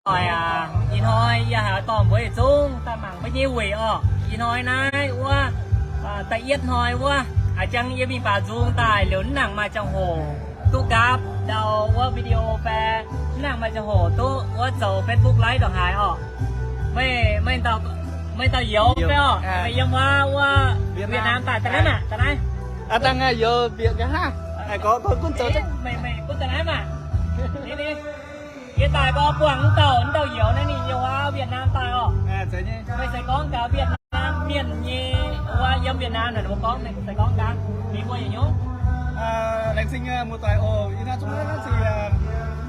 doic aac, ih hnoi yie haiz dorh mbuo yietc zungv daaih mangc mbuo nyei weic orqc. Ih hnoi naaiv wuov, da'yietv hnoi wuov, a'jang yie mingh baac nzung daaih liuz mv nangc maaih ziangh hoc duqv nqaapv ndau wuov video fai mv nangc maaih ziangh hoc duqv wuov zoux Facebook live ndongc haaix orqc. Meih, meih dauh youz fai orqc? Meih yiem wuov, wuov Việt Nam daaih, daaih naaiv maah, daaih naaiv. Dangh youz bieqc nqa'haav, meih, meih gunv daaih naaiv maah. Yie daaih gorngv buangh mv dauh, mv dauh youz naaiv ninh yiem wuov Việt Nam daaih orqc. Meih se gorngv gaax Việt Nam mienh nyei, wuov yiem Việt Nam naaic mbuo gorngv, meih se gorngv gaax mbuo yietc nyungc. Laengz zingh muoz-doic oc. Ih hnoi zungv naaiv se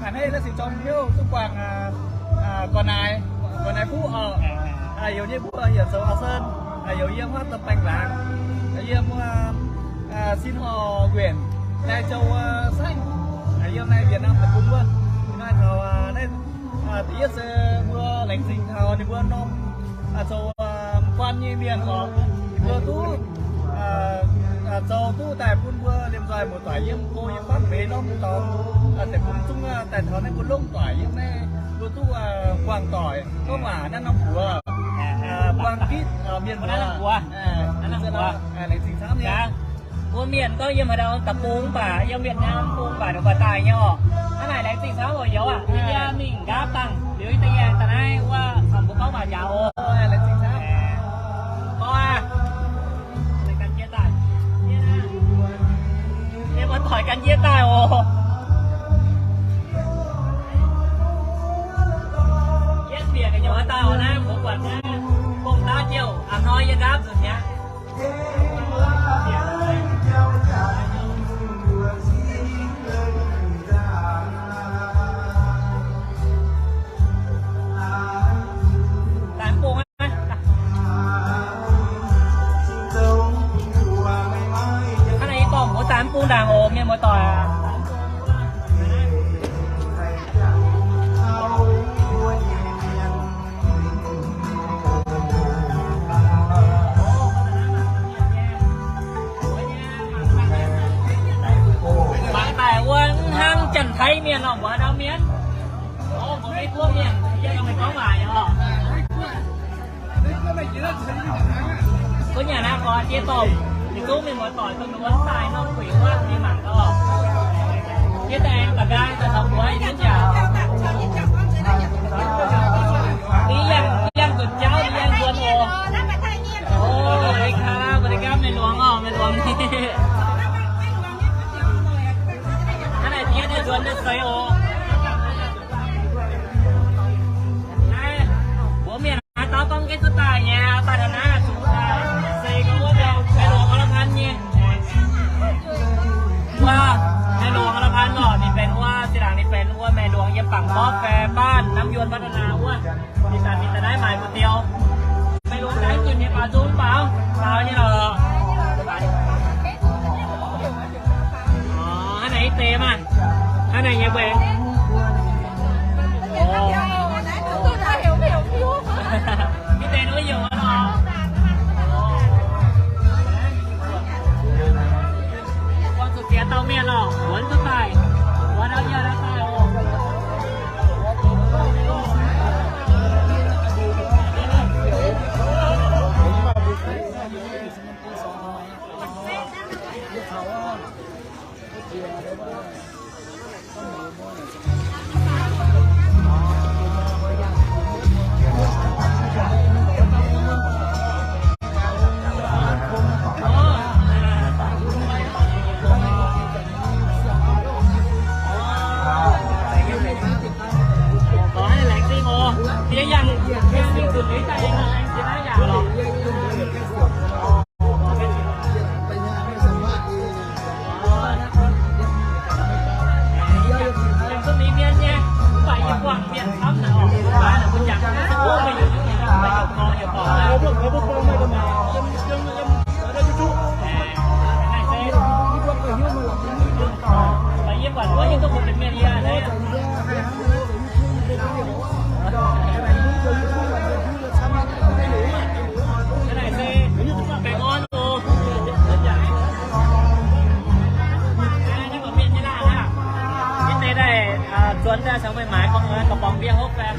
a'hneiv naaiv se jorm hnyouv duqv buangh gu'nguaaic, gu'nguaaic fuqv oc. Youz nyei mbuo heuc zoux Aa Sen, youz yiem wuov Tâm Panh laangz, yiem wuov Sìn Thọ Huyện, Lai Châu saengv, yiem naaiv Việt Nam deic-bung wuov. Ih hnoi taux naaiv da'yietv se mbuo laengz zingh taux ninh mbuo norm zoux guan nyei mienh oc. Ninh mbuo duqv zoux duqv daaih bun mbuo liemh nzoih muoz-doic yiem go yiem fatv feix norm dorngx deic-bung zungv daaih taux naaiv mbuo longv doic yiem naaiv mbuo duqv buangh doic gorngv waac naaiv norm buoz, buangh gitv mienh muoz. Laengz zingh camv nyei. Mbuo mienh gorngv yiem haaix dauh deic-bung mv baac, yiem Việt Nam deic-bung mv baac, ninh mbuo daaih nyei oc. Hnangv naaic laengz zingh camv oc youz aac. Yie mingh nqaapv dangh liuz yie da'nyeic daaih naaiv wuov caux mbuo gorngv waac njaaux oc. Gorngv aac. Mienh muoz-doic ganh jiex daaih oc. Yietv bieqc gu'nyuoz daaih oc naaiv, mbuo buatc naaiv gong daav jouh, a'hnoi yie nqaapv nzunc mi'aqv. Daaih mv bung aqv. Hnangv naaiv yie gorngv mbuo daaih mv bung ndaangc oc, mienh muoz-doic aac. Mangc daaih wuov hnangv Janx-Taiv mienh lorqc, mbuo ndau mienh. Mbuo Meiv-Guoqv mienh, yie gorngv waac nyei oc. Gunv nyanc naaiv gorx diev dorh, yietc zungv mienh muoz-doic dongh ninh mbuo daaih norm gueic wuov mingh mangc oc. Diev daaih aengx ba'nqaang daaih taux mbuo yietc zungv nyanc. Yie yangh, yie yangh nzunc jauv, yie yangh nzuonx oc. Oc, sวัสดีครับ, sวัสดีครับ meih luangx oc, meih luangx. Hnangv naaic diev daaih nzuonx daaih seix oc. Naaiv mbuo mienh haaix dauh gorngv gaengh duqv daaih nyei, daaih taux naaiv zuqc daaih se gorngv wuov meih luangx อรพันธ์ nyei. Wuov meih luangx อรพันธ์ oc, ninh benx wuov, zinh ndaangc ninh benx wuov meih luangx yiem Bangkok fai บ้านน้ำยวนพัฒนา wuov. Ninh daaih, ninh daaih naaiv maaic buoz-diex. Meih luangx daaih nzunc nyei baaux nzung baaux, baaux nyei lorqc. Hnangv naaic ih deix maah. Hnangv naaic nyei mbuo. Ih deix nduov youc nor. Buangh zuqc ziex dauh mienh lorqc, wuonx duqv daaih, wuonx ndau yie ndau daaih oc. Ih deix daaih, aa, nzuonx daaih caux meih maaiz gorngv, aa, กระป๋องเบียร์ hopv fai.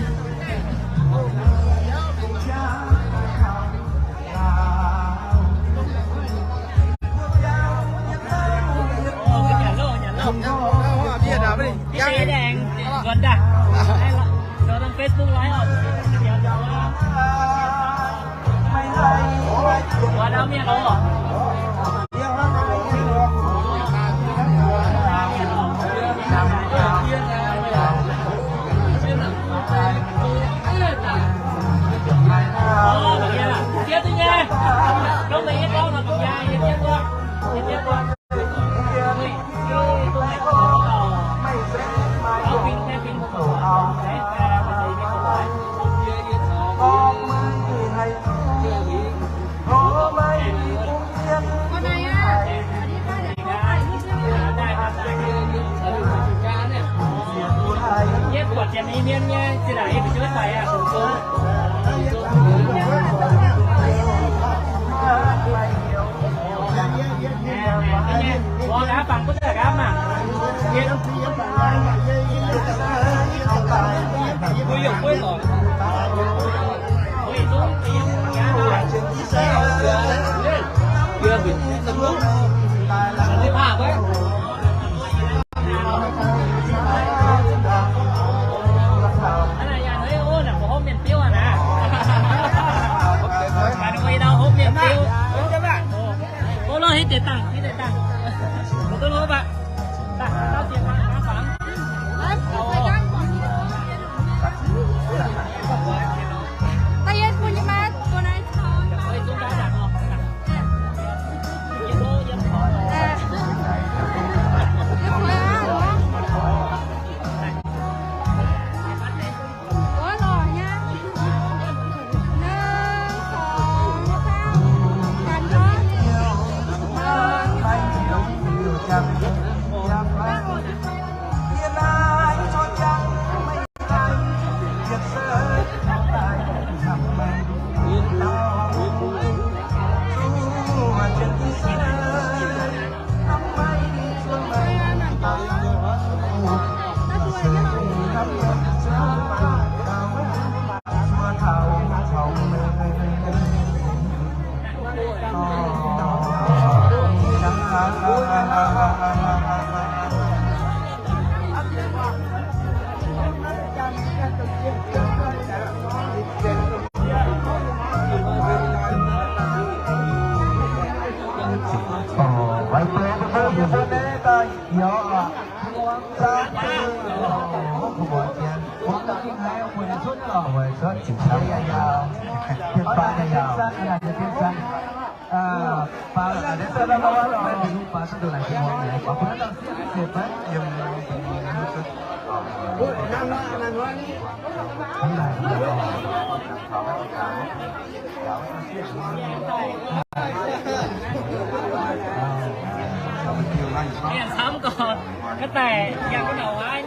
Mienh camv gorqv, ga'daic yangh gu'nyuoz waaiv,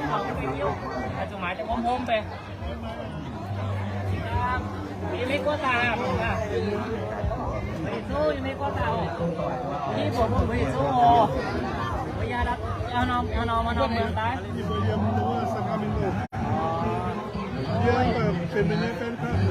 zuqc maaiz deix hom hom beiv. Yie maiv guoqv daaih aqv. Mbuo yietc zungv yie maiv guoqv daaih oc. Yie mbuox mbuo mbuo yietc zungv oc. Mbuo yie haaix norm, haaix norm, haaix norm mienh daaih? Yie mbuo yiem Sacramento. Yie mbuo Family Fan Club.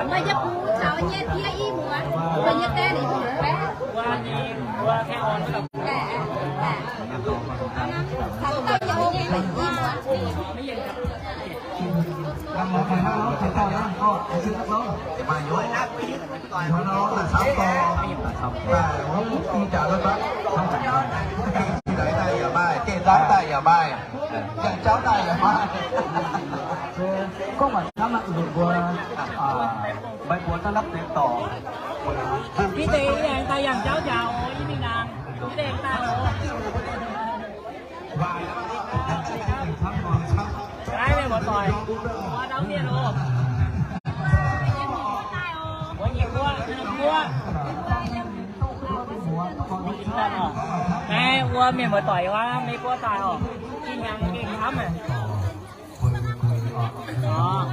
Maiv yie bun caux nyei die i muoz, maiv yie die i muoz baeqv. Mv deix yangh daaih yangh jauv njaaux oc, yie mingh ndaangc. Mv deix daaih oc. Naaiv mienh muoz-doic, mbuo ndau mienh oc. mienh muoz-doic wuov, Meiv Guoqv daaih oc. Ih hnyangx gengh camv aqv. Oc.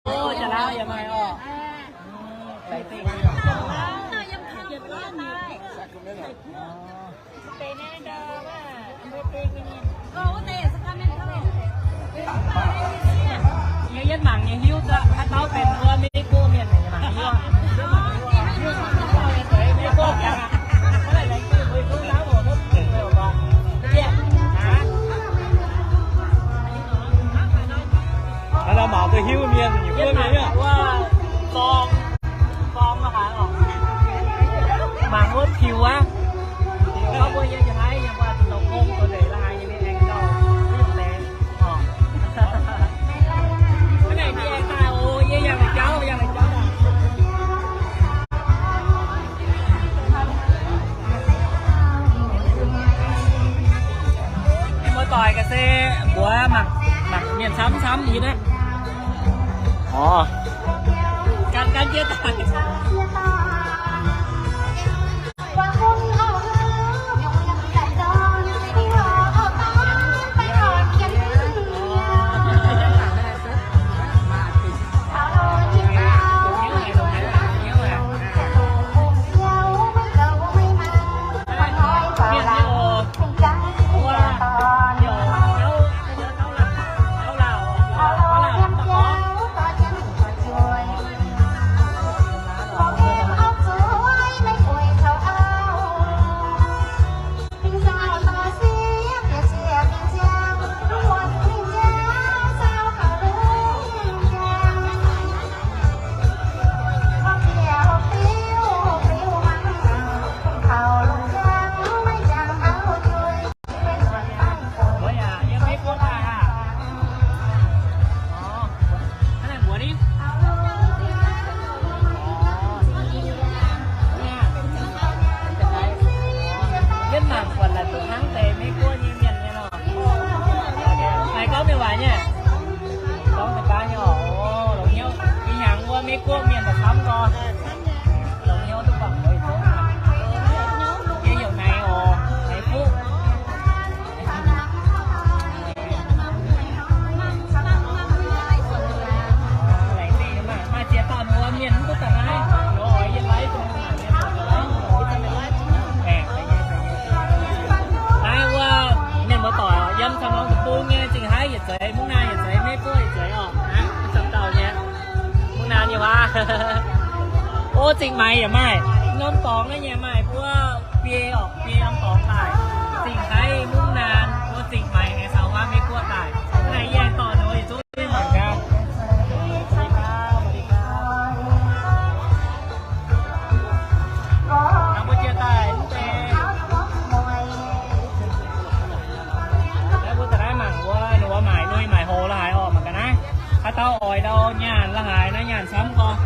Oc, jaax laauh yaac maaih oc. Yie yietv mangc nyei hiuv duqv, haaix dauh benx wuov Meiv Guoqv mienh, mangc hiuv. Mangc duqv hiuv mienh, Meiv Guoqv mienh. Mangc wuov piux aqv. Mbuo yie haiz yie mbuo zoux gong zoux ndeic la'haaix nyei mienh aengx gauh hiuv deix. Hnangv naaic yie aengx daaih oc, yie yangh la'jauv, yangh la'jauv. Mienh muoz-doic ga'sie mbuox mangc, mangc mienh camv camv yie naaiv. Oc. Gan gan jiex daaih. Yietv mangc buatc laaix duqv hnangv deix Meiv Guoqv nyei mienh nyei nor. Maaih gorngv mienh waac nyei? Gorngv deix baav nyei oc. Longx hnyouv. Ih hnyangx wuov Meiv Guoqv mienh daaih camv gorx. Longx hnyouv duqv buatc mbuo yietc zungv. Yie heuc Naix oc, Naix Fuqv. Maaih ziex dauh mienh mv duqv daaih naaiv, oix yiem live. Naaiv wuov mienh muoz-doic yiem Cam Norm Deic-Bung nyei, Zingh Haaix yietc zeiz, Mungv Naanh yietc zeiz, Meiv Guoqv yietc zeiz oc. Naaiv camv dauh nyei. Mungv Naanh nyei waac. O, Zingh Maix yaac maaih, norm dorngx naaiv nyei maaih mbuo biei oc, biei norm dorngx daaih. Zingh Haaix, Mungv Naanh, mbuo Zingh Maix aengx caux wuov Meiv Guoqv daaih. Naaiv yie dorh ninh mbuo yietc zungv mangc gaax. Mbuo jiex daaih mv deix. Mbuo daaih naaiv mangc wuov, ninh mbuo maaic lui maaic hoz la'haaix oc, mangc gaax naaiv. Haaix dauh oix ndau nyaanh la'haaix naaiv nyaanh camv gorx.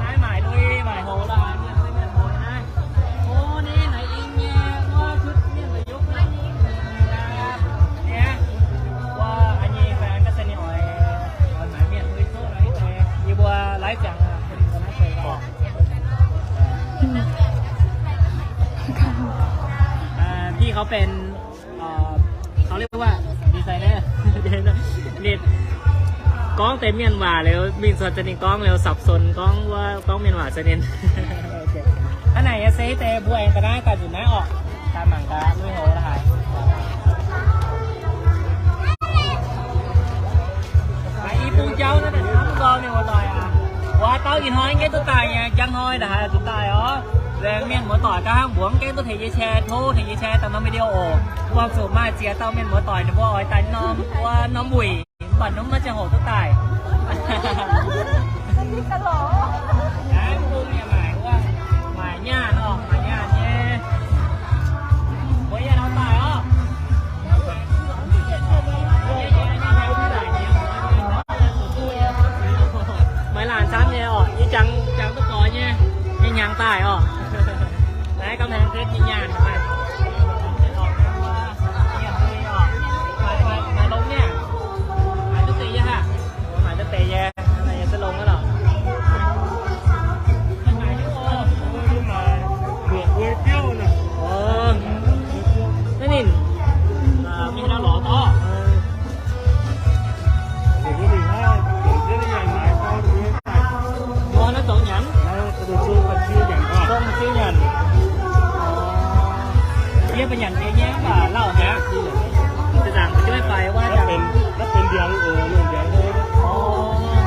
Naaiv maaic lui maaic hoz la'haaix, mienh lui mienh hoz naaiv. O, naaiv naaiv ing nyei wuov, mienh daaih yopv naaiv. Wuov, a'nyei fai ga'sie ninh oix, oix maaiz mienh lui zuqv naaiv deix. Yie mbuo laiv ziangx. Aa, พี่เขาเป็น เอ่อ เขาเรียกว่า ดีไซเนอร์ ninh gorngv deix mienh waac liuz, mingh cuotv za'gengh ninh gorngv liuz สับสน gorngv wuov gorngv mienh waac za'gengh. Hnangv naaic yie se deix mbuo aengx daaih naaiv daaih nzunc naaiv oc, daaih mangc gaax lui hoz la'haaix. Maaih i bung jauv naaiv daaih camv gorx mienh muoz-doic aac. Wuov dauh ih hnoi nqaeqv duqv daaih nyei, njang hnoi ndaaih haaix zuqc daaih oc. Laengz mienh muoz-doic gaax hnangv mbuox nqaeqv duqv tengx yie share, tov tengx yie share daaih norm video oc. Buangh zuqc maaih ziex dauh mienh muoz-doic ninh mbuo oix daaih norm wuov norm wuic, mv baac norm maiv ziangh hoc duqv daaih. Naaiv bung yaac maaic wuov, maaic nyaanh oc, maaic nyaanh nyei. Mbuo yie nor daaih oc. Maiv laanh camv nyei oc, yie jangx, jangx duqv gorx nyei, yie hnyangx daaih oc. Naaiv ga'hmz hnyangx zeix yie nyaanh daaih. Maaih longx nyei, maaih duqv deix nyei haac, maaih duqv deix nyei. Ninh mingh nor lorz dorv. Mbuo naaiv zoux nyanc, zoux siou nyanc. Yie mbuo nyanc deix nyei mv baac lauh aqv. Zaangc fu'jueiv faix wuov, naaiv benx ndiangx oc, ndiangx.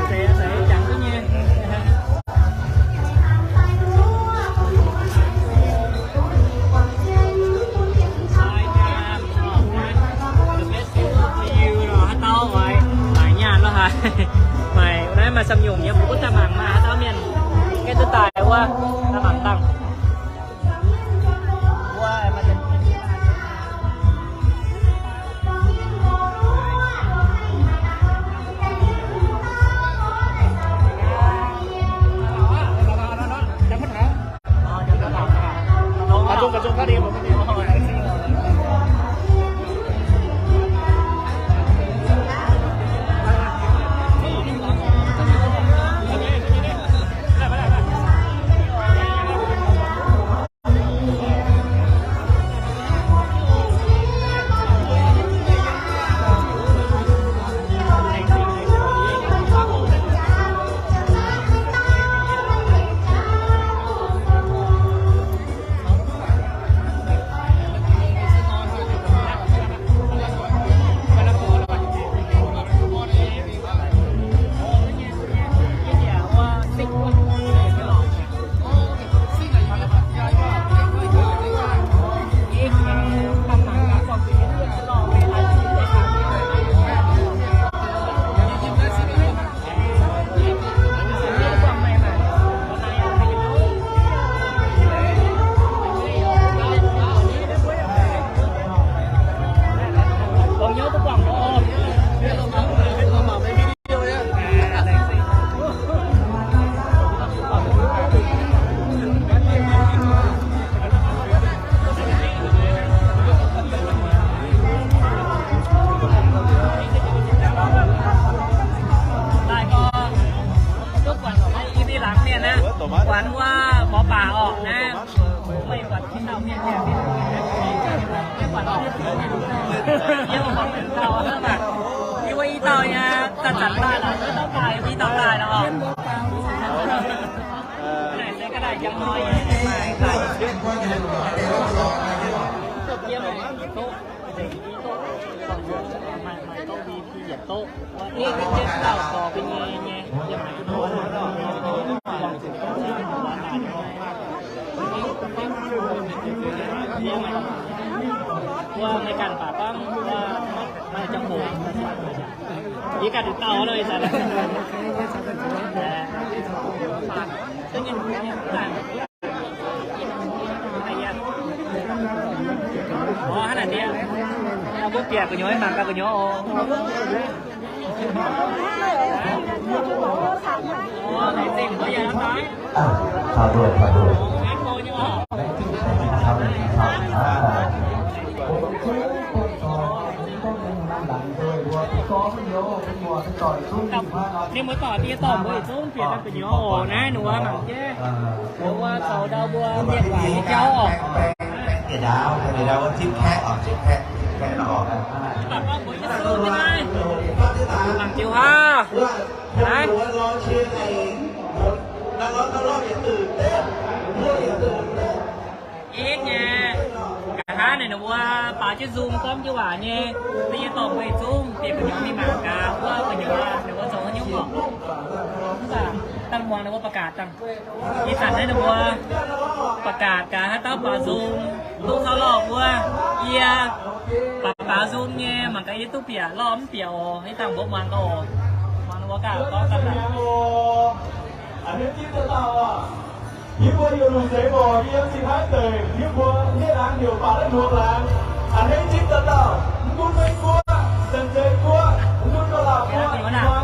Zeiz, zeiz jangx duqv nyei. Haaix dauh oix maaic nyaanh lo haaix, maaih naaiv maaih samx nyungc nyei, mbuo gunv daaih mangc maah, haaix dauh mienh gaengh duqv daaih wuov, daaih mangc dangh. Daaih gorngv duqv buatc i mienh laangz mienh aqv, buatc wuov gorx baac orqc naaiv. Meih buatc i dauh mienh, yie buatc i dauh, yie buatc i dauh nyei, zanc-zanc daaih lorqc, i dauh daaih, i dauh daaih lorqc. Naaiv se ga'naaiv jangx hnoi yie, yie maaih doqv. Maaih, maaih doqv mingh yietc doqv. Wuov, yie, yie, yie dauh dorh mbuo nyei, nyei, yie maaih doqv. Wuov, meih ganh baac gorngv, wuov, maaih jangx-hoc. Yie ganh dauh lo, ih zanc. Orv, hnangv naaic ndiev. Mbuo bieqc gu'nyuoz, mangc gaax gu'nyuoz oc. Orv, laengz zingh mbuo yaac nor. Ninh mbuo dorh diex dorh mbuo yietc zungv bieqc daaih gu'nyuoz oc. Naaiv ninh mbuo mangc jienv, ninh mbuo zoux ndau mbuo mienh waac nyei jauv oc. Mangc jienv wuov, naaiv. Ih nyei, nqa'haav naaic ninh mbuo baaux jienv Zoom gorngv jienv waac nyei, mbuo yie dorh mbuo yietc zungv bieqc gu'nyuoz mingh mangc gaax wuov gu'nyuoz ninh mbuo zoux haaix nyungc oc. Mv baac dangh muangx ninh mbuo ประกาศ dangh. Ih zanc naaiv ninh mbuo ประกาศ gaax haaix dauh baaux Zoom, duqv zauv lorh wuov, yie baaux baaux Zoom nyei, mangc gaax yie duqv bieqc lorh mv bieqc oc. Ih zanc mbuo muangx gaax oc. Muangx ninh mbuo gaax gorngv dangh. Yie mbuo yietc lunc seix mborqc yiem cin-haiv deic, yie mbuo hneiv laangz heuc Baac La'nhuongx Laangz. A'hneiv zipv dauh dauh, mv gunv Meiv Guoqv, Janx-Zei Guoqv, mv gunv Ga'laah Guoqv,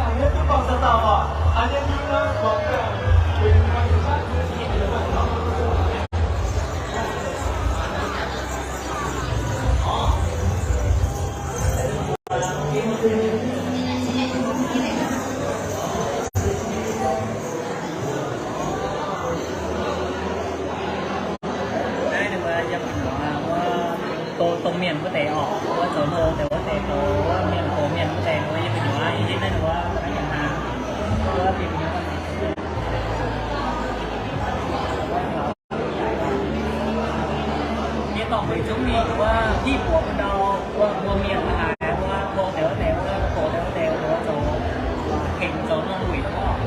a'hneiv duqv buangh dauh dauh oc. A'hneiv yie naaiv buangh gaengh benx dongh mienh wuov deix oc, wuov zoux hlo deix wuov deix, zoux wuov mienh gox mienh wuov deix, wuov yie gu'nyuoz yie hitv naaiv wuov, yie dorh mbuo zungv mingh wuov hiv buoz wuov ndau, wuov mbuo mienh haaix, wuov hlo deix wuov deix, wuov gox deix wuov deix, wuov zoux tengx zoux norm wuic oc.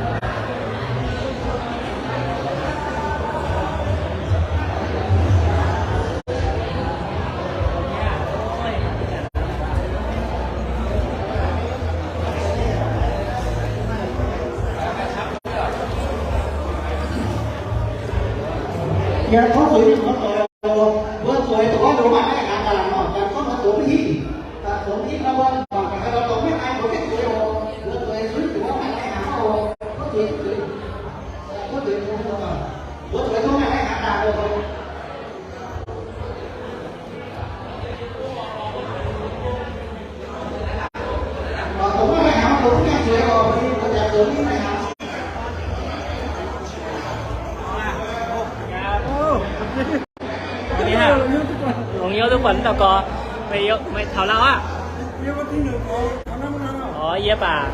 Yie tov zuiz mienh muoz-doic oc, mbuo zueiz doqc wuov ndoqv maaih naaiv hnaangx ndaangc nor, ganh gorngv mbuo doqc mv hingh, doqc mv hingh nor, mbuo mangc gaax, dorh mv haaix mbuo maiv zueiz oc, mbuo zueiz zuiz doqc wuov maaih naaiv hnaangx oc, tov zuiz, tov zuiz, tov zuiz, tov zuiz, tov zuiz, tov maaih naaiv hnaangx ndaangc oc. Longx hnyouv duqv buatc dauh gorx, meih taux lauh aqv? Orv, yie baac.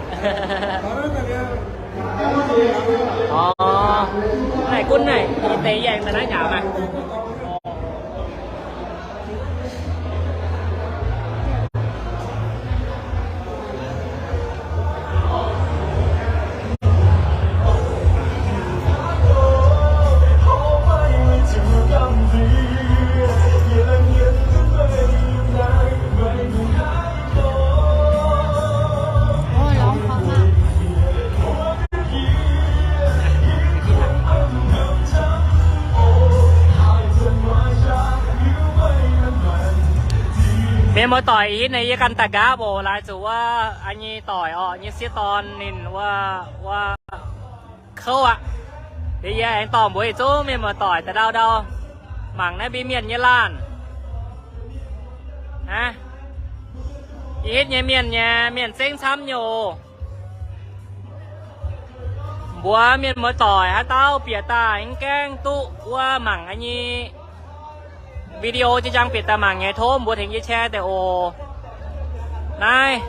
Orv, naaiv gunv naaiv, yie deix yie aengx daaih naaiv njaaux maah. Mienh muoz-doic, ih hitv naaiv yie ganh daaih nqaapv oc, laaix zuqc wuov, aa, nyei doic orqc, nyei sieqv dorn ninh wuov, wuov kouv aqv. Liuz yie aengx dorh mbuox yietc zungv mienh muoz-doic da'ndau ndau mangc naaiv mbuo mienh nyei laanh. Aa, ih hitv nyei mienh nyei, mienh zengv camv nyei oc. Mbuox mienh muoz-doic haaix dauh bieqc daaih mv gaengh duqv wuov mangc nyei video jiex njang bieqc daaih mangc nyei, tov mbuox tengx yie share deix oc. Naaiv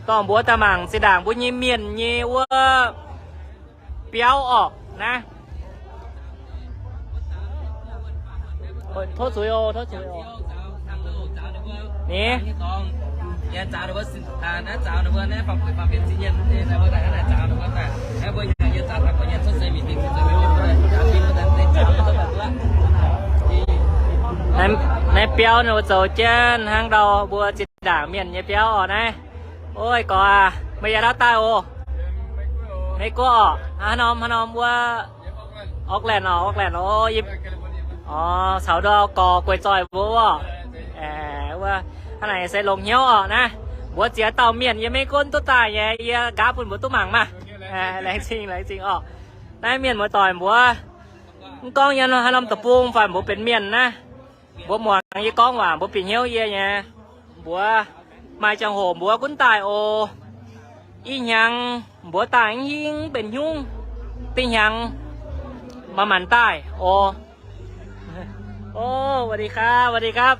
dorh mbuox daaih mangc zinh ndaangc mbuo nyei mienh nyei wuov biauv orqc naaiv. Tov zuiz oc, tov zuiz oc. Ni. Naaiv biauv ninh mbuo zoux jienv hnangv ndau mbuo zinh ndaangc mienh nyei biauv orqc naaiv. Oi, gorx aac, meih yaac hnangv daaih oc. Meiv Guoqv orqc, hnangv norm, hnangv norm wuov Auckland orqc, Auckland orqc. Orv, caux ndau gorx gueix zoih mbuo orqc. Wuov, hnangv naaic se longx hnyouv orqc naaiv. Mbuox ziex dauh mienh yie maiv gunv duqv daaih nyei, yie nqaapv bun mbuo duqv mangc maah. Laengz zingh, laengz zingh orqc. Naaiv mienh muoz-doic mbuox, mv gorngv yiem haaix norm deic-bung fai mbuo benx mienh naaiv, mbuo muangx yie gorngv waac mbuo bieqc hnyouv yie nyei. Mbuox maaih ziangh hoc mbuo gunv daaih oc. Ih hnyangx mbuo daaih mv hingv benx hnyungv, da'hnyangx manc-manc daaih oc. Ov, สวัสดีครับ สวัสดีครับ.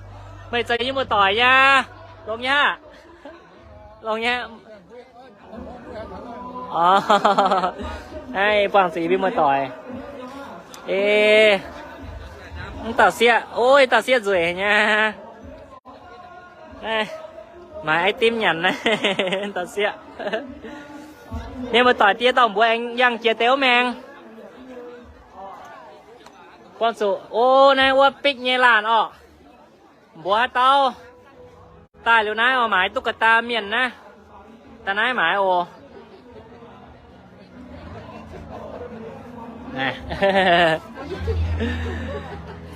Meih zoux yie muoz-doic nyei? Longx nyei aqv. Longx nyei. Orv, naaiv buangh zuiz mbuo muoz-doic. Ei, mv dauh sieqv, ov, dauh sieqv nzueic nyei. Naaiv maaiz ไอติม nyanc naaiv, dauh sieqv. Mienh muoz-doic, diex dorh mbuox aengx yangh jiex deix wuov maengx. Buangh zuqc, ov, naaiv wuov bikv nyei laanh orqc. Mbuox haaix dauh daaih liuz naaiv oc, maaiz duqv ga'daa mienh naaiv. Daaih naaiv maaiz oc.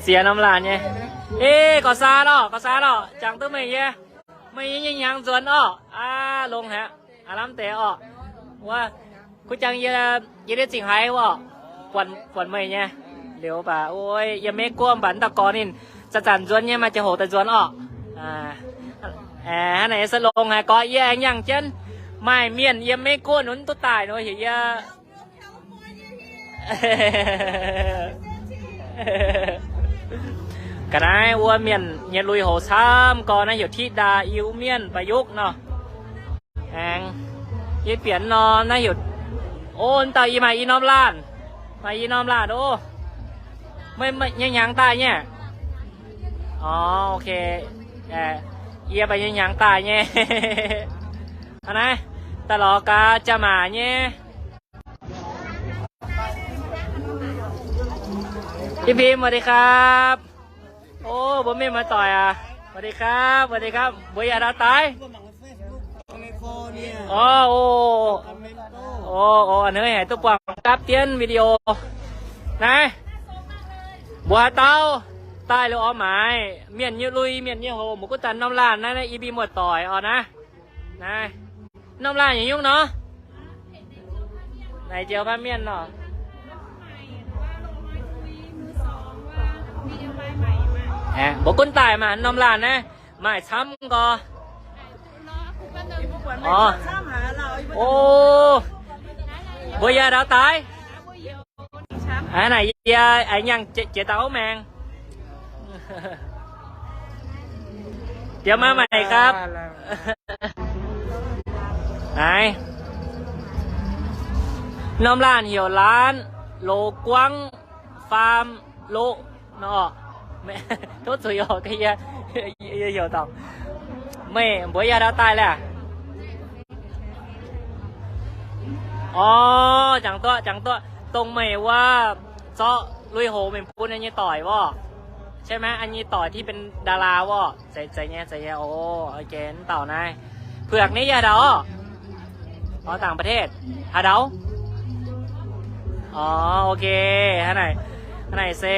Ziex norm laanh nyei. Ei, gorqv-saa lorqc, gorqv-saa lorqc, jangx duqv meih yie. Meih yie nyei hnyangx nzuonx orqc. Aa, longx haic aqv, lamh deix orqc. Wuov, kuv jangx yie, yie ndiev zingh haiz orqc, buatc, buatc meih nyei. Liuz baac, oi, yiem Meiv Guoqv mv baac dauh gorx ninh zanc-zanc nzuonx nyei, maaih ziangh hoc daaih nzuonx orqc. Hnangv naaic se longx haic, gorqv yie aengx yangh jienv maaih mienh yiem Meiv Guoqv nunv duqv daaih nor heuc yie. Ga'naaiv wuov mienh nyei lui-houx camv gorx naaiv heuc Tiqv Ndaa Iu-Mienh ประยุกต์ nor. Aengx yie bieqc norm naaiv heuc, o, dauh yie maaih i norm laanh, maaih i norm laanh o. Meih nyei hnyangx daaih nyei? O, ok. Yie mbuo nyei hnyangx daaih nyei. Aa, naaiv daaih lorz gaax jaa-maac nyei. พี่พิมพ์ สวัสดีครับ ครับ โอ้ mbuo mienh muoz-doic aac, สวัสดีครับ สวัสดีครับ mbuo yaac ndau daaih. O, o, o, o, a'hneiv haiz duqv buangh gapv dien video. Naaiv mbuo haaix dauh daaih liuz oix maaiz mienh nyei lui, mienh nyei hoc, mbuo gunv daaih norm laanh naaiv, naaiv i mbuo muoz-doic oc naaiv. Naaiv norm laanh nyei nyungc nor. Naaiv joux ผ้าม่าน nor. Mbuo gunv daaih maah, norm laanh naaiv maaih camv gorx. O, mbuo yaac ndau daaih. Aa, naaiv yie aengx nyaangh jiex daaih ov maengx. เดี๋ยวมาใหม่ครับ Naaiv norm laanh heuc ร้าน Lo Guang Farm Lo nor. Tov zuiz oc, yie, yie heuc dorngc. Meih mbuo yaac ndau daaih laaih? O, jangx duqv, jangx duqv. Dongh meih wuov zorqv lui-houx mingh bun yie nyei doic wuov, ใช่ไหม yie nyei doic ที่เป็นดารา wuov. Zeiz, zeiz nyei, zeiz nyei. O, ok, mv dauh naaiv. Puic ni yaac ndau oc. O, ต่างประเทศ haaix ndau? O, ok. Hnangv naaic, hnangv naaic se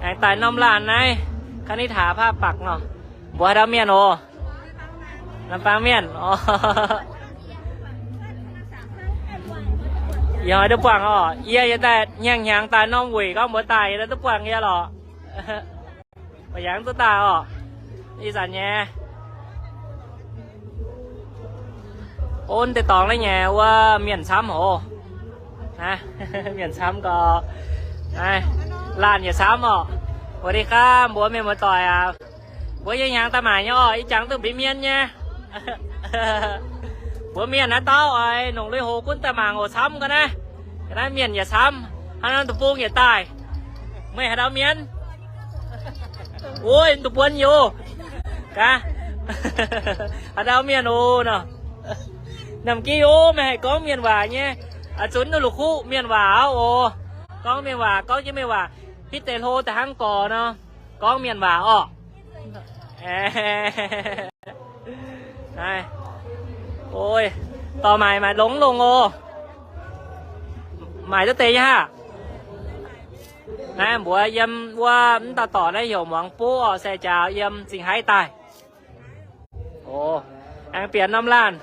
aengx daaih norm laanh naaiv, คณิษฐา ผ้าปัก nor. Mbuo haaix ndau mienh oc? Lamh baang mienh. O, yie hnoi duqv buangh oc. Yie yaac daaih hnyangx-hnyangx daaih norm wuic gorngv mbuo daaih yie duqv buangh yie lorqc. Mbuo yaac duqv daaih oc. Ih zanc nyei o, deix dorngx naaiv nyei wuov mienh camv oc. Mienh camv gorx. Laanh yaac camv oc. สวัสดีครับ mbuo mienh muoz-doic aac. Mbuo yie hnyangx daaih maaic nyei oc. Ih jangx duqv mbuo mienh nyei. Mbuo mienh naaiv dauh oix nongc lui-houx gunv daaih mangc oc, camv gorx naaiv. Ga'naaiv mienh yaac camv, hnangv naaiv deic-bung yaac daaih. Meih haaix ndau mienh? Oi, duqv buonv yoc. Gaax, haaix ndau mienh oc nor. Namh gih oc, meih haih gorngv mienh waac nyei. Aa, zunc duqv la'kuqv mienh waac aqv oc. Gorngv mienh waac, gorngv jienv mienh waac, hitv deix hlo daaih hnangv gorx nor. Gorngv mienh waac orqc. Oi, dorh maaic maaic longx longx oc. Maaic duqv deix nyei haah. Naaiv mbuox yiem wuov mv dauh dorc naaiv heuc muangx buov oc, se jaax yiem Zingh Haiv daaih. O, aengx bieqc norm laanh.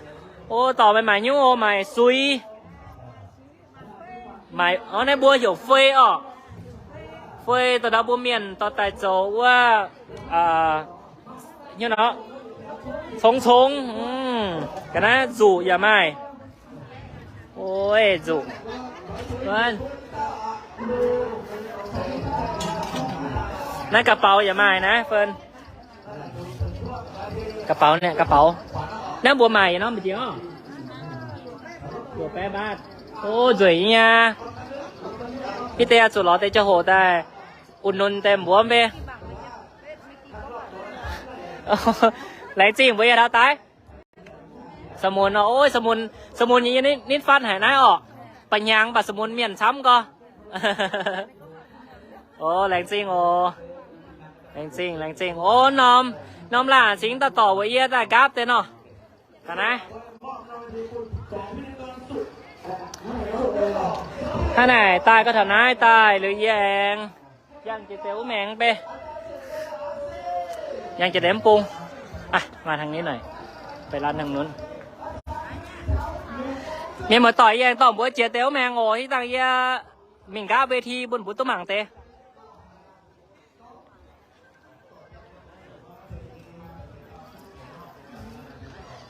O, dorc meih maaic nyungc o, maaic suiz. Maaic, o, naaiv mbuo heuc fei orqc. Fei, dorh ndau mbuo mienh dorh daaih zoux wuov, hnyouv nor, congx congx, ga'naaiv nzuqc yaac maaih. Oi, nzuqc. Naaiv ga'baux yaac maaih naaiv, Fern. Ga'baux, ga'baux. Naaiv mbuo maaic nor maiv dingh oc. O, nzueic nyei aqv. Hitv deix zuqc lorz deix jauv-hoc daaih uqc-nunc deix mbuo mv bei. Laengz zingh mbuo yaac ndau daaih. Samx mun nor, oi, samx mun, samx mun nyei nitv fatv haic naaiv orqc. Ba'hnyangx baac samx mun mienh camv gorx. O, laengz zingh oc. Laengz zingh, laengz zingh. O, norm, norm laanh cingx daaih dorc weic yie daaih nqaapv deix nor. Ga'naaiv. Hnangv naaic daaih gauh taux naaiv daaih liuz yie aengx yangh jiex deix wuov maengx bei. Yangh jiex deix mv bung. Aa, maaih hnangv naaiv naaic. Mienh muoz-doic, yie aengx dorh mbuo jiex deix wuov maengx oc. Hitv dangh yie mingh nqaapv เวที bun mbuo duqv mangc deix.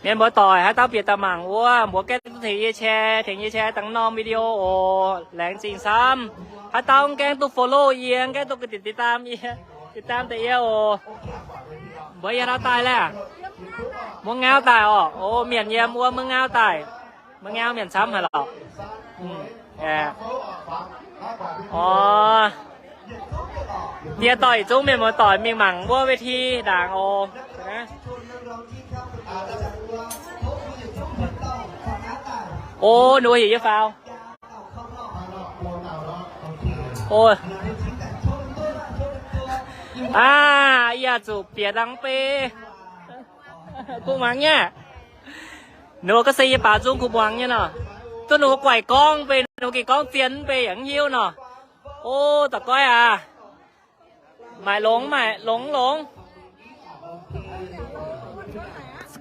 Mienh muoz-doic, haaix dauh bieqc daaih mangc wuov, mbuox gaengh duqv tengx yie share, tengx yie share dangh norm video oc. Laengz zingh camv. Haaix dauh mv gaengh duqv follow yie, mv gaengh duqv ติดตาม yie, ติดตาม deix yie oc. Mbuox yie haaix dauh daaih laeh? Muangh Ngau daaih oc. O, mienh yiem wuov Muangh Ngau daaih. Muangh Ngau mienh camv haic lorqc. O, yie dorh yietc zungv mienh muoz-doic mingh mangc wuov เวที ndaangc oc. O, ninh mbuo heuc yie faaux. O, aa, yie zuqc bieqc dangh mv bei. Kuv muangx nyei. Ninh mbuo gorngv se yie baaux nzung kuv muangx nyei nor. Duqv ninh mbuo guaix gorngv mv bei, ninh mbuo gengh gorngv zien mv bei yaac mv hiuv nor. O, da'goiv aac. Maaic longx, maaic longx, longx.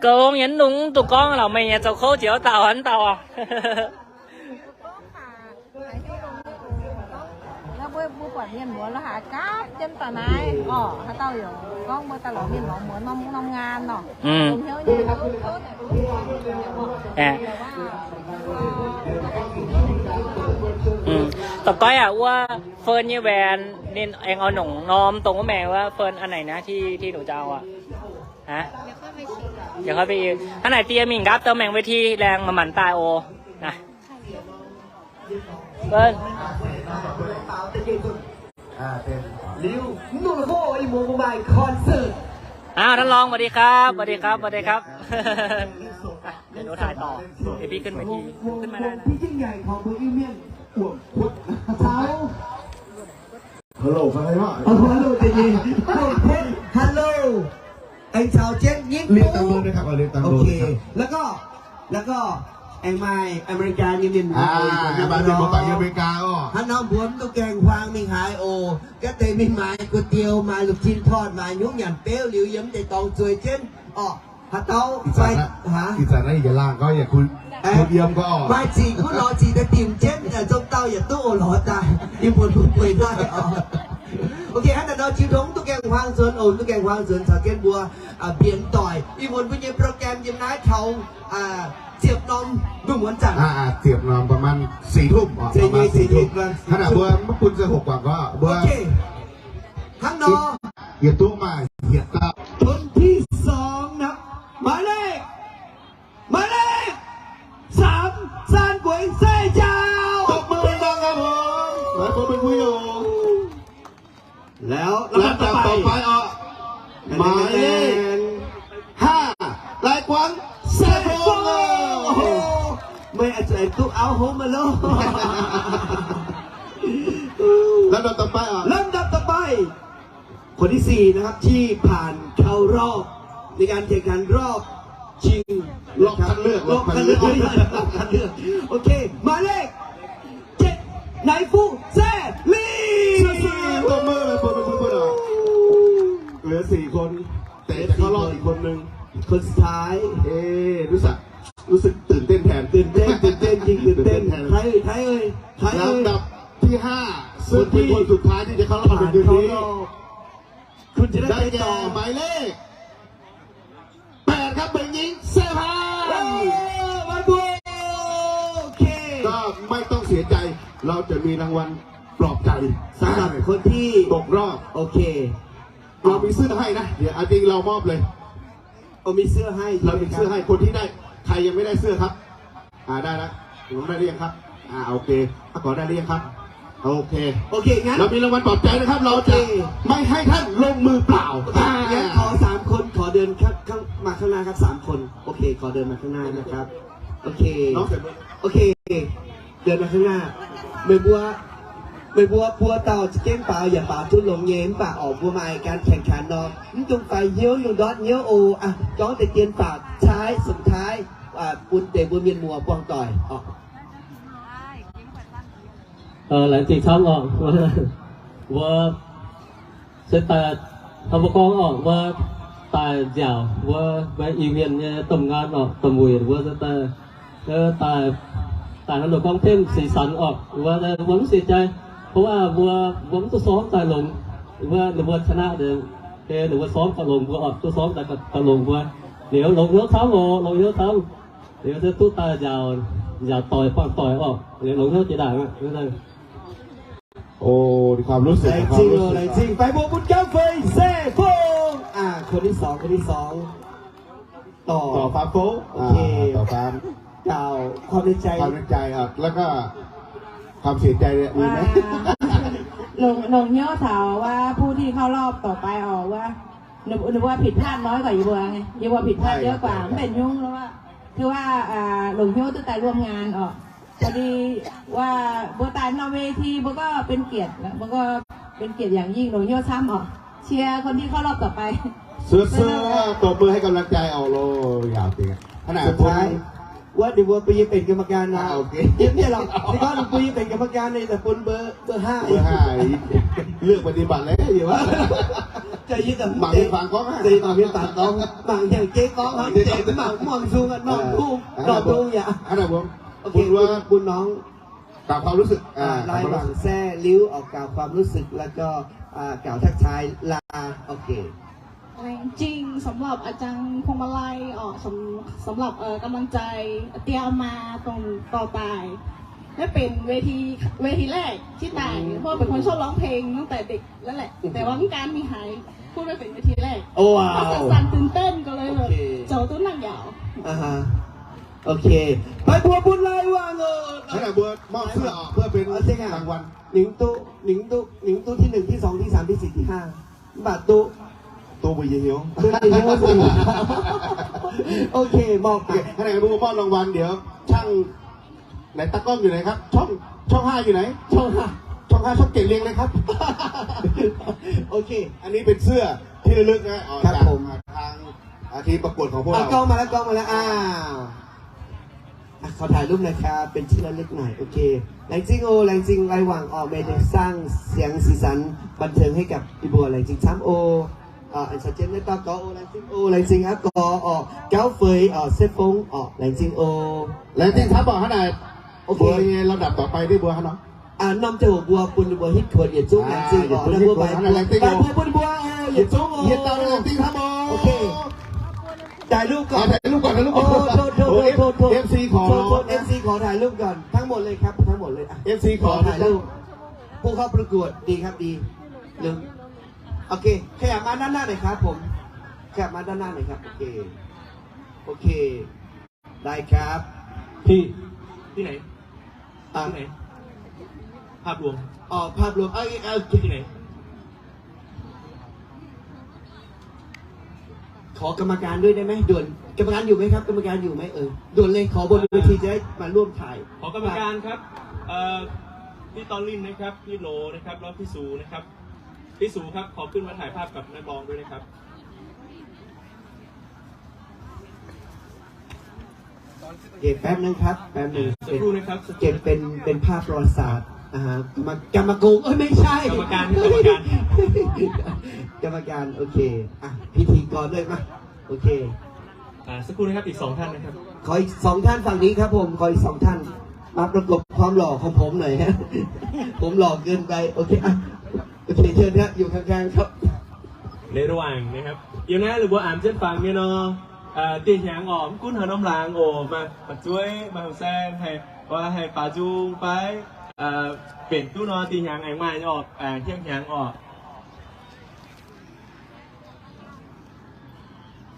Goux nyei, mv dungx duqv gorngv lorqc, meih nyei zoux kouv jiex wuov dauh, wuov dauh aac. Mbuo buatc mienh muoz la'haaix gapv jienv daaih naaiv, orqc, haaix dauh yaac gorngv mbuo daaih lorz mienh muoz norm, norm ngaan nor. Da'goiv aac, wuov Fern nyei แหวน ninh aengx oix nongc norm dongh wuov maengx wuov. Fern, อันไหนนะ ที่ ที่หนูจะเอาอะ ฮะ เดี๋ยวค่อยไปเอง เท่าไหร่ เตรียม mingh nqaapv dongh maengx เวที laengz maaih manc daaih oc. Fern. Liuz, mv dungx hoh, ih muonz mbuo maaih concert. Aa, ท่านรอง สวัสดีครับ สวัสดีครับ สวัสดีครับ เดี๋ยวหนูถ่ายต่อ เดี๋ยวพี่ขึ้นเวที ขึ้นมาได้นะ ที่ยิ่งใหญ่ของเมืองอิวเมียน อ่วมพุทธ เช้า Hello, hello, ใจเย็น อ่วมพุทธ Hello. Aengx caux jienv nyitv เรียกตามเบอร์นะครับ เอา เรียกตามเบอร์นะครับ โอเค แล้วก็ แล้วก็ aengx maaih อเมริกา nyei mienh muoz, อ่า aengx maaih mienh muoz baac yiem อเมริกา orqc. Hnangv nor mbuo mv duqv gaengh huaang mingh haaix oc. Ga'deix mingh maaiz ก๋วยเตี๋ยว, maaiz lungh cin tort, maaiz nyungc nyanc beuv liuz yiem deix dorngx zueiz jienv orqc. Haaix dauh ih zanc naaiv yaac laangh gorngv yaac kuh yiem gorngv orqc. Maaih ziqc kuv lorz ziqc daaih dimc jienv, zong dauh yaac duqv oc lorz daaih. Ih muonz mbuo bueix daaih orqc. Ok, hnangv naaiv nor jiu tong mv duqv gaengh huaang nzuonx oc, mv duqv gaengh huaang nzuonx caux jienv mbuo mbienx doic. Ih muonz mbuo nyei program yiem naaiv taux ziepc norm ndunh muonz zanc. Ziepc norm ประมาณ สี่ทุ่ม orqc, ประมาณ สี่ทุ่ม. Hnangv naaic mbuo mv bun se hoqc guangc gorngv mbuo. Ok. Hnangv nor, yietc duqv maaih hietc dauh. คนที่สองนะครับ หมายเลข หมายเลข สาม Zan Gueix Sai Jauv. ตบมือดังๆ ครับผม หมายความเป็นผู้หญิง แล้วลำดับต่อไป ลำดับต่อไป ออก หมายเลข ห้า Lai Guang Sai Phong. โอ้โห ไม่อาจจะตุ๊กเอาโฮมมาโล ลำดับต่อไป ออก ลำดับต่อไป คนที่สี่นะครับ ที่ผ่านเข้ารอบในการแข่งขันรอบชิง รอบคัดเลือก รอบคัดเลือก รอบคัดเลือก รอบคัดเลือก โอเค หมายเลขเจ็ด ไหนฟูแซ่ลี ตบมือเลย ตบมือ ตบมือหน่อย เหลือสี่คน แต่จะเข้ารอบอีกคนนึง คนสุดท้าย เอ๊ะ รู้สึก รู้สึกตื่นเต้นแทน ตื่นเต้น ตื่นเต้น ยิ่งตื่นเต้น ตื่นเต้นแทน ใครเอ่ย ใครเอ่ย ใครเอ่ย ลำดับที่ห้า ซึ่งเป็นคนสุดท้ายที่จะเข้ารอบในคืนนี้ ผ่านเข้ารอบ คุณจะได้ไปต่อ ได้แก่หมายเลข แปด ครับ เด็กหญิง แซ่พาน เออ มาดู โอเค ก็ไม่ต้องเสียใจ เราจะมีรางวัลปลอบใจ สำหรับคนที่ ตกรอบ โอเค เรามีเสื้อให้นะ เดี๋ยวเอาจริงเรามอบเลย โอ้ มีเสื้อให้ เรามีเสื้อให้ ใช่ไหมครับ คนที่ได้ ใครยังไม่ได้เสื้อครับ อ่า ได้แล้ว ผมได้หรือยังครับ อ่า โอเค ถ้าขอได้หรือยังครับ โอเค โอเค งั้น เรามีรางวัลปลอบใจนะครับ เราจะ โอเค ไม่ให้ท่านลงมือเปล่า โอเค อ่า งั้นขอสามคน ขอเดินข้าง ข้าง มาข้างหน้าครับ สามคน โอเค ขอเดินมาข้างหน้านะครับ โอเค น้องเสร็จไหม โอเค เดินมาข้างหน้า Meih mbuo, meih mbuo buo dauh za'gengh baaux yaac baaux duqv longx nyei, mv baac orqc mbuo maaih การแข่งขัน nor, mv dungx faix hnyouv, mv dungx ndortv hnyouv oc. Aa, zorngv deix dien faatv caaiv สุดท้าย bun deix mbuo mienh muoz buangh doic orqc. Laengz zingh camv orqc. Mbuo se daaih, mbuo gorngv orqc, mbuo daaih nziaauc mbuo, mbuo Iu-Mienh nyei domh ngaan orqc, domh wuic mbuo se daaih, daaih, daaih hnangv nor gorngv เพิ่มสีสัน orqc, mbuo, mbuo mv siec jai, เพราะว่า mbuo, mbuo mv duqv sormv daaih longx, mbuo, ninh mbuo ชนะ deix, ninh mbuo sormv gauh longx mbuo orqc, duqv sormv daaih gauh longx mbuo. Liuz longx hnyouv camv oc, longx hnyouv camv. Liuz se duqv daaih nziaauc, nziaauc doic buangh doic oc. Liuz longx hnyouv jiex ndaangc aqv. โอ้ มีความรู้สึก Laengz zingh, laengz zingh. ไปบวกบุญ Gauv Fei, Se Fong. อ่า คนที่สอง คนที่สอง ต่อ ต่อฟ้าโป๊ะ โอเค อ่า ต่อฟ้า กล่าวความในใจ ความในใจ อ่ะ แล้วก็ความเสียใจเนี่ยมีไหม ว่า หลง หลงเยี่ยวเถาว่าผู้ที่เข้ารอบต่อไปออกว่า หนู หนูว่าผิดพลาดน้อยกว่าอีบัวไง อีบัวผิดพลาดเยอะกว่า ใช่ครับ มันเป็นยุ่งแล้วว่า คือว่า อ่า หลงเยี่ยวตั้งแต่ร่วมงานออก พอดีว่าบัวตายนอกเวที บัวก็เป็นเกียรตินะ บัวก็เป็นเกียรติอย่างยิ่ง หลงเยี่ยวซ้ำออก เชียร์คนที่เข้ารอบต่อไป เสื้อ เสื้อ ตบมือให้กำลังใจ เอาโล ยาวจริงอะ ขนาด สุดท้าย ว่าเดี๋ยวบัวไปยืนเป็นกรรมการนะ อ่า โอเค เยี่ยมเนี่ยหรอก ที่บ้านบัวยืนเป็นกรรมการในแต่คนเบอร์ เบอร์ห้า เบอร์ห้า เลือกปฏิบัติแล้วอยู่วะ จะยืนแต่ หมากเป็นฝางก้องอะ จะยืนหมากเป็นฝางก้อง หมากอย่างเจ๊ก้องครับ เจ๊ก้อง เจ๊หมากม่วงซุงอะ นอนทุ่ง เออ นอนทุ่งอย่า อันนั้นผม โอเค คุณว่า คุณน้อง กล่าวความรู้สึก อ่า อ่า ระหว่างแซ่ลิ้วออกกล่าวความรู้สึก แล้วก็ อ่า กล่าวทักทายลา โอเค แรงจริงสำหรับอาจารย์พวงมาลัย อ๋อ สำ สำหรับ เอ่อ กำลังใจ เตรียมมาตรงต่อไป และเป็นเวที เวทีแรกที่ไต่ อืม เพราะว่าเป็นคนชอบร้องเพลงตั้งแต่เด็กแล้วแหละ อืม แต่ว่าเพิ่งการมีหาย พูดไม่เป็นเวทีแรก โอ้ ว้าว ก็สั่นๆ ตื่นเต้นก็เลยแบบ โอเค เจ้าตู้นั่งยาว อ่าฮะ โอเค ไปบัวบุญไลว่างเออ ขนาดบัวมอบเสื้อออกเพื่อเป็น เอาสิค่ะ รางวัล หนิงตู้ หนิงตู้ หนิงตู้ที่หนึ่ง ที่สอง ที่สาม ที่สี่ ที่ห้า บาทตู้ ตู้บุญเหียว ตู้บุญเหียวสิ โอเค มอบ โอเค ขนาดบัวมอบรางวัล เดี๋ยวช่าง ไหนตากล้องอยู่ไหนครับ ช่อง ช่องห้าอยู่ไหน ช่องห้า ช่องห้า ช่องเจ็ดเรียงเลยครับ โอเค อันนี้เป็นเสื้อที่ระลึกนะ ออก ครับ จาก ผม ทาง อ่า ทีมประกวดของพวกเรา อ่ะ กล้องมาแล้ว กล้องมาแล้ว อ้าว อ่ะ ขอถ่ายรูปหน่อยครับ เป็นที่ระลึกหน่อย โอเค แรงจริงโอ แรงจริง ไลหว่างออกเมย์ สร้างเสียงสีสันบันเทิงให้กับอีบัว แรงจริงซ้ำโอ อ่า อันชัดเจนได้ต่อ กอ โอ แรงจริงโอ แรงจริงครับ กอ ออก เก้าเฟย ออก เซฟง ออก แรงจริงโอ แรงจริงครับ บอกขนาด โอเค บัวยังไง ลำดับต่อไปด้วยบัวครับเนาะ อ่า นำเจ้าบัว ปุณบัวฮิตขวด เหยียดจุ้ง อ่า แรงจริง เหยียดจุ้ง ออก ฮิตขวด นะบัวไป แรงจริง ไปบัว ปุณบัว เออ เหยียดจุ้ง โอ้ เหยียดตามแรงจริงครับผม โอเค ถ่ายรูปก่อน อ่า ถ่ายรูปก่อน ถ่ายรูปก่อน โอ้ โทษ โทษ โอ้ โทษ โทษ เอฟซี ขอ โทษ โทษ เอฟซี ขอถ่ายรูปก่อน ทั้งหมดเลยครับ ทั้งหมดเลย อ่ะ เอฟซี ขอ ขอถ่ายรูป ผู้เข้าประกวด ดีครับ ดี เร็ว โอเค ขยับมาด้านหน้าหน่อยครับผม ขยับมาด้านหน้าหน่อยครับ โอเค โอเค ได้ครับ ที่ ที่ไหน อ่ะ ที่ไหน ภาพรวม อ๋อ ภาพรวม เอาอีก เอาที่ไหน ขอกรรมการด้วยได้ไหม ด่วน กรรมการอยู่ไหมครับ กรรมการอยู่ไหม เออ ด่วนเลย ขอบนเวทีจะได้มาร่วมถ่าย ขอกรรมการครับ เอ่อ พี่ตอลลินนะครับ พี่โหลนะครับ แล้วพี่สูนะครับ พี่สูครับ ขอขึ้นมาถ่ายภาพกับนักร้องด้วยนะครับ โอเค แป๊บนึงครับ แป๊บนึง สักครู่นะครับ เก็บเป็น เป็นภาพประวัติศาสตร์ อ่าฮะ กรรม- กรรมกร เอ้ย ไม่ใช่ กรรมการ กรรมการ กรรมการ โอเค อ่ะ พิธีกรด้วย มา โอเค อ่า สักครู่นะครับ อีกสองท่านนะครับ ขออีกสองท่านฝั่งนี้ครับผม ขออีกสองท่าน มาประกบความหล่อของผมหน่อยฮะ ผมหล่อเกินไป โอเค อ่ะ โอเค เชิญฮะ อยู่ข้างๆ ครับ ในระหว่างนะครับ เดี๋ยวนะ หรือว่าอ่านเช่นฟังเนี่ยเนาะ เอ่อ เตี้ยหยางออก มะกุ้นหาน้ำหลางโอ้ มา มาช่วย มาแซงให้ ว่าให้ปาจุงไป เอ่อ เปลี่ยนตู้นอน เตี้ยหยางแองมาออก อ่า เตี้ยหยางออก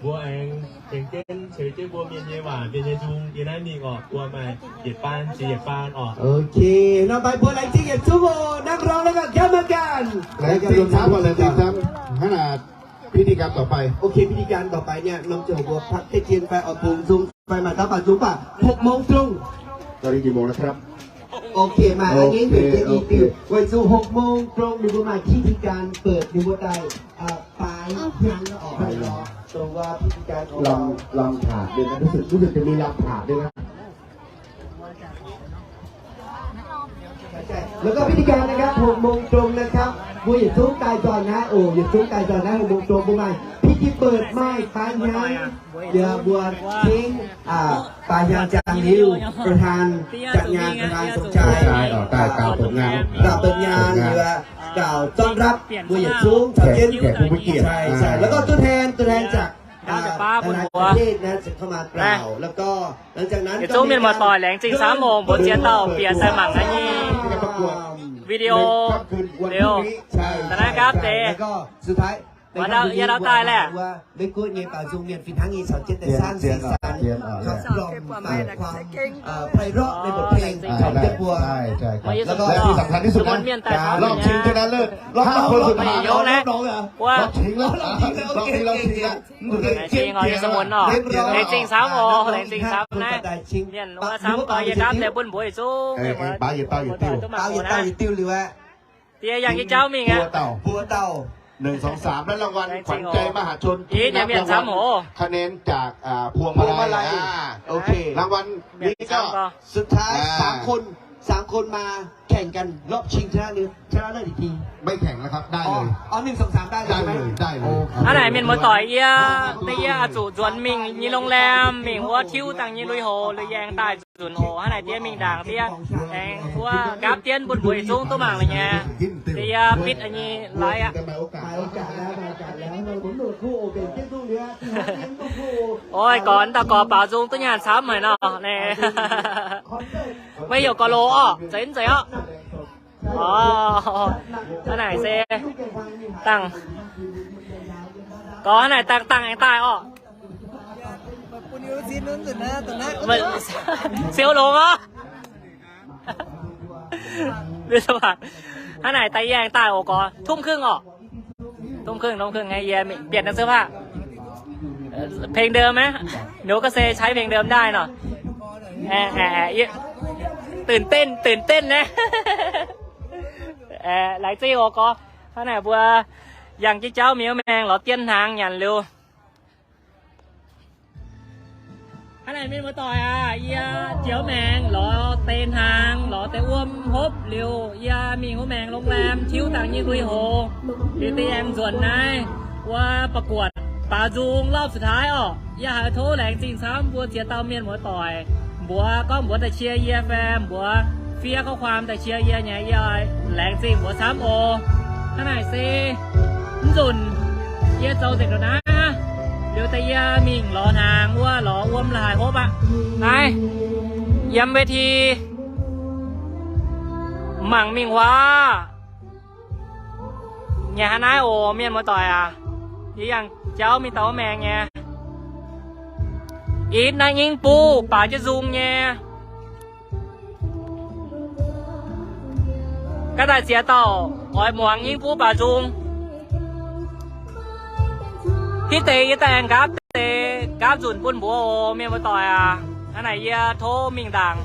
บัวแองเก่งเก่งเฉยเจ้าบัวเมียนเยหว่าเมียนเยจุงเยน้อยมีออกบัวใหม่เหยียดปานสีเหยียดปานออก โอเค ต่อไปบัวแรงจริงเหยียดจุงโอ นักร้องแล้วก็กรรมการ แรงจริงครับ แรงจริงครับ ขนาดพิธีกรรมต่อไป โอเค พิธีการต่อไปเนี่ย น้องเจ้าบัวพักเทศเทียนไปออกบุญซุง ไปมาครับ ปัจจุบัน หกโมงตรง ตอนนี้กี่โมงแล้วครับ โอเค มา โอเค อันนี้เดี๋ยวจะมี โอเค ติว วันศุกร์ หกโมงตรง ดูมาที่พิธีการเปิด ดูว่าได้ อ่า ปลายทางก็ออกไปรอ ตรงว่าพิธีการออก ลำ ลำถาดด้วยนะ รู้สึก รู้สึกจะมีลำถาดด้วยนะ แล้วก็พิธีการนะครับ หกโมงตรงนะครับ บัวหยิบทุ้งตายก่อนนะ โอ้ หยิบทุ้งตายก่อนนะ หกโมงตรง ประมาณ พิธีเปิดไม้ปลายทาง เดี๋ยวบัวทิ้ง อ่า ปายังจางลิว ประธานจัดงาน ประธานสมชาย สมชาย อ๋อ กล่าว กล่าวเปิดงาน กล่าวเปิดงาน เปิดงาน หรือว่ากล่าวต้อนรับ บัวหยิบทุ้ง แขก เจ้าเจ้น แขกผู้มีเกียรติ ใช่ ใช่ อ่า แล้วก็ตัวแทน ตัวแทนจาก Naaiv baav bun mbuo. Yietc zungv mienh muoz-doic laengz zingh camv oc, mbuo ziex dauh bieqc daaih mangc naaiv nyei video liuz, da'naaiv nqaapv deix. Yie ndau daaih laeh. Mienh daaih camv nyungc naaiv, wuov, laengz zingh oc, yie se muonz oc, laengz zingh camv oc, laengz zingh camv naaiv. Mienh wuov camv gorx, yie nqaapv deix bun mbuo yietc zungv, mienh muoz-doic duqv mangc oc naaiv. Diex yangh jiex jauv mingh aqv. Mbuo dauh. Hnyouv หนึ่ง สอง สาม และรางวัลขวัญใจมหาชนที่นับรางวัลคะแนนจากพวงมาลัย รางวัลนี้ก็ สุดท้าย สามคน สามคนมาแข่งกันรอบชิงชนะเลิศ ชนะเลิศอีกที ไม่แข่งแล้วครับ ได้เลย อ๋อ หนึ่ง สอง สาม ได้เลย ได้เลย ได้เลย โอเค Hnangv naaic mienh muoz-doic, yie, da'yie oix zuqc nzuonx mingh nyei โรงแรม, mingh wuov tiuv dangh nyei lui-houx lui-yaeng daaih nzunc oc. Hnangv naaic diev mingh ndaangc diev aengx wuov nqaapv jienv bun mbuo yietc zungv duqv mangc liuz nyei. Da'yie bitv nyei laiv aqv. Oix gorx, dauh gorx baaux nzung duqv nyaanh camv haic nor. ไม่อยู่กอโลออก zeiz mv zeiz orqc? Orqc, hnangv naaic se dangh, gorx hnangv naaic dangh dangh aengx daaih orqc. Siou longx orqc. Hnangv naaic daaih yie aengx daaih oc gorx, ทุ่มครึ่ง orqc. ทุ่มครึ่ง ทุ่มครึ่ง ให้เฮียเปลี่ยนเสื้อผ้า เพลงเดิมไหม หนูก็เซใช้เพลงเดิมได้เนาะ ตื่นเต้น ตื่นเต้น นะ laengz zingh oc gorx. Hnangv naaic mbuo yangh jienv jauv mingh wuov maengx lorz dien hnaangx nyanc liuz. Hnangv naaic mienh muoz-doic aac, yie jiex wuov maengx lorz deix hnaangx, lorz deix wuom hopv liuz, yie mingh wuov maengx โรงแรม tiuv dangh nyei lui-houx, liuz deix aengx nzuonx naaiv wuov ประกวด baaux nzung รอบสุดท้าย orqc. Yie haiz tov laengz zingh camv mbuo ziex dauh mienh muoz-doic. Mbuox gorngv mbuox daaih qiex yie fai mbuox fiev ข้อความ daaih qiex yie nyei, yie laengz zingh mbuox camv oc. Hnangv naaic se mv nzunc yie zoux nzengc ndongc naaiv aqv. Liuz deix yie mingh lorz hnaangx wuov, lorz wuom la'haaix hopv aqv. Naaiv yiem เวที mangc mingh huaav. Nyei hnangv naaiv oc mienh muoz-doic aac, yie yangh jauv mingh taux wuov maengx nyei. Ih naaiv nyingv buv baaux jienv nzung nyei. Gaav daaih ziex dauh oix muangx nyingv buv baaux nzung. Hitv deix yie daaih aengx nqaapv deix nqaapv nzunc bun mbuox oc mienh muoz-doic aac. Hnangv naaic yie tov mingh ndaangc.